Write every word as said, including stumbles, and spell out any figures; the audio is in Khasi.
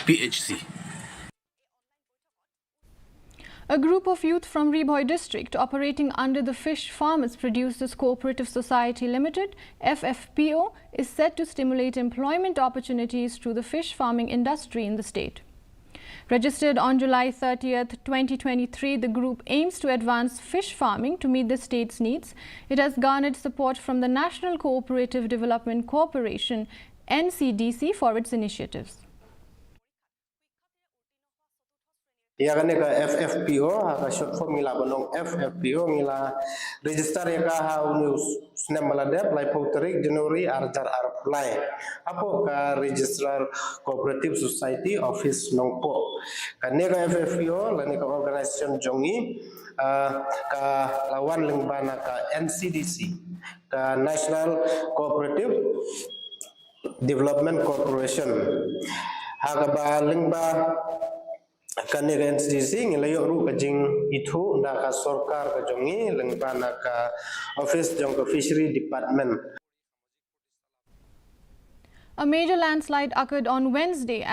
P H C. A group of youth from Ri Bhoi district operating under the Fish Farmers Producers Cooperative Society Limited, F F P O, is set to stimulate employment opportunities through the fish farming industry in the state. Registered on July thirtieth, twenty twenty-three, the group aims to advance fish farming to meet the state's needs. It has garnered support from the National Cooperative Development Corporation, N C D C, for its initiatives. Ïa kane ka F F P O, ha ka short form ngi la ban ong F F P O, ngi la register ïa ka ha une u snem ba la dep, laiphew tarik January, ar hajar arphew lai. Hapoh ka Registrar Cooperative Society Office Nongpoh. Kane ka F F P O lane ka organization jong ngi, ah, ka la wan lyngba na ka N C D C, ka National Cooperative Development Corporation. Ha kaba lyngba kane ka N C D C ngi la ïoh ruh ka jingithuh na ka sorkar ka jong ngi lyngba na ka office jong ka Fishery Department. A major landslide occurred on Wednesday